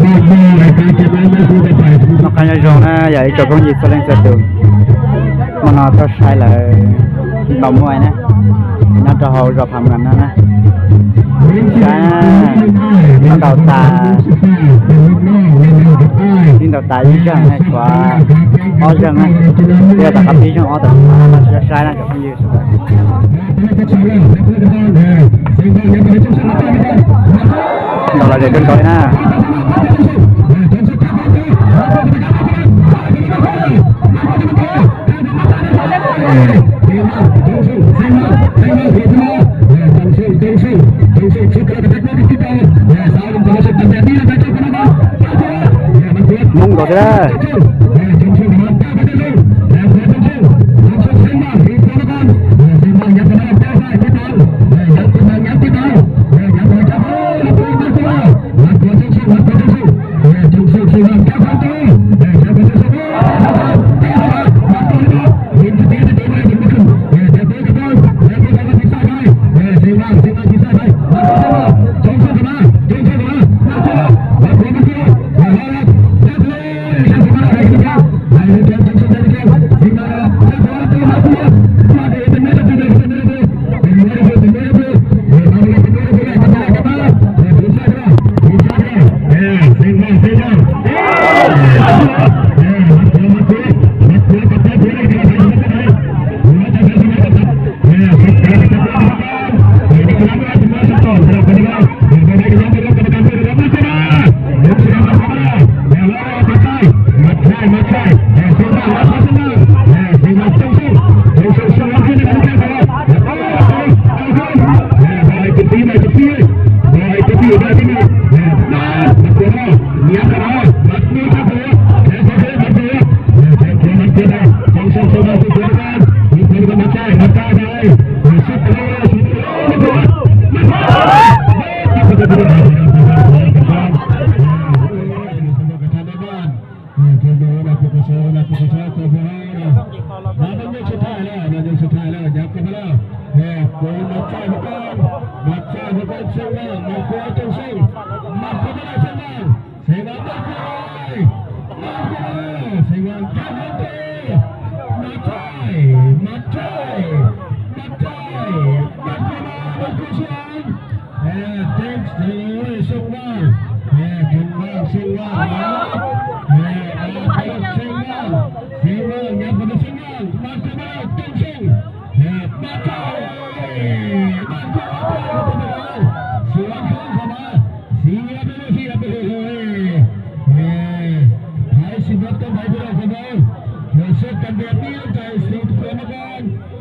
Noj qab nyob zoo na yog ib tsoom phooj ywg txhua leej txhua tus. Hmo no tuaj saib lawv ntaus muaj na, nyob rau hauv zos Phav Muas no na. Saib, ntaus tas, ib ntaus tas ib zeeg na, tshuav ob zeeg na, thiaj tau qab pib zeeg ob tawm saib na tsoom phooj ywg. Ntaus los zem kawg nkaus na. Moo nkaus thiab.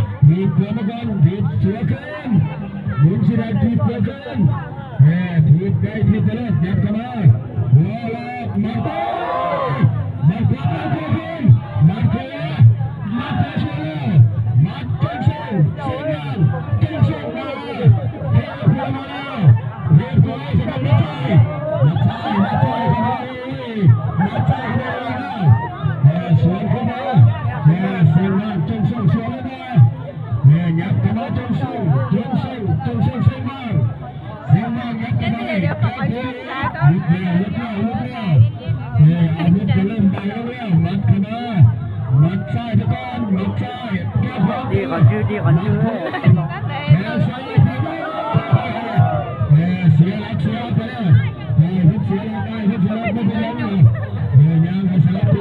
Dig qhov ntswg, dig qhov ntswg.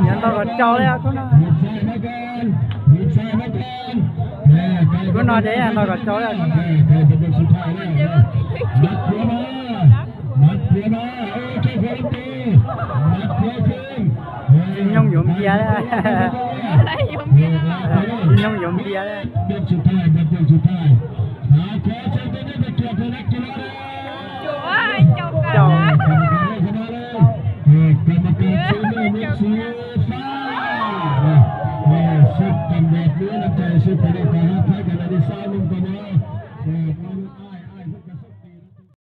Yog ntau kom tsau li khub no. Khub no ces yog ntau kom tsau li khub no. Nyooj yuav npias. Nyooj yuav npias.